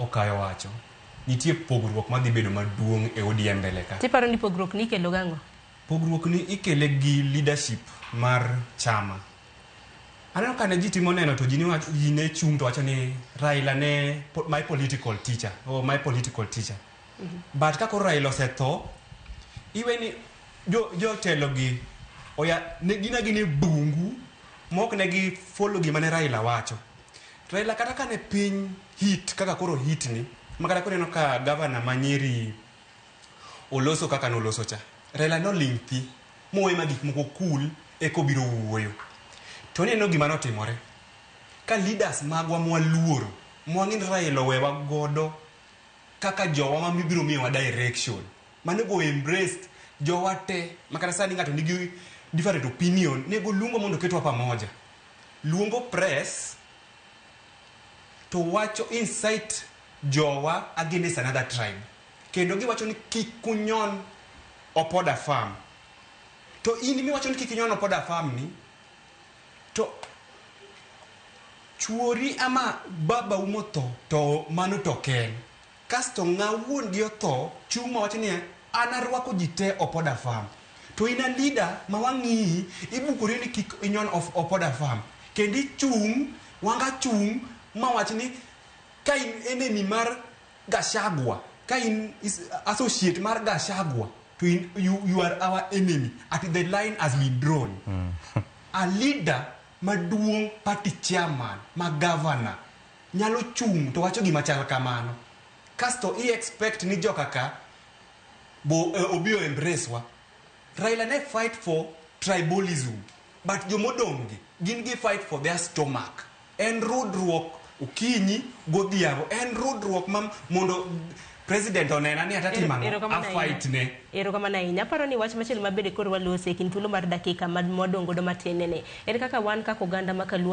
Okayo wacho, nitie pogruok madhi bedo maduong' e ODM mbele ka. Tiparo ni pogruok ni ikelo gang'o? Pogruok ni ikele gi leadership mar chama. Aneno ka ne ji timo neno to ji ne wach- ji ne chung' to wacho ni Raila ne my political teacher or my political teacher. But ka koro Raila osetho, iwe ni jo jotelo gi oya ne gin agina e bungu mok ne gi follow gima ne Raila wacho. Raila kata ka ne piny hit kaka koro hit ni, ma kata koro ineno ka gavana ma Nyeri oloso kaka noloso cha. Raila noling' thi mowe ma gik moko kul eka obiro wuoyo. To ineno gima notimore. Ka leaders magwa mwaluoro, mwang'e ni Raila owewa godo kaka jowa ma biro miyowa direction. Manego embrace jowa te ma kata sani ng'ato nigi different opinion, nego luongo mondo oketwa pamoja. Luongo press to wacho incite jowa against another tribe. Kendo giwacho ni kik unyon Opoda Farm. To in miwacho ni kik inyon Opoda Farm ni, to chuori ama babau motho to mano to ok en. Kasto ng'a wuon gi otho chung' mawacho niya an arwako ji te Opoda Farm. To in a leader ma wang'iyi ibukori ni kik inyon Opoda Farm. Kendo ichung' wanga chung' mawach ni ka in enemy mar Gachagua, ka in associate mar Gachagua to in, you are our enemy at the line has been drawn. A leader maduong' party chairman ma governor nyalo chung' to wacho gima chal kamano. Kasto i expect ni joka ka bo obi o embrace wa. Raila ne fight for tribalism but jomodong' gi gin gi fight for their stomach. En rudruok okinyi godhiambo, en rudruok ma mondo president onena ni atatimo ang'o, a fight ne. Erokamano ahinya. Aparo ni wach machielo mabende koro walose e kind thuolo mar dakika ma mwadong' godo matin ni en kaka wan kaka oganda ma kaluo.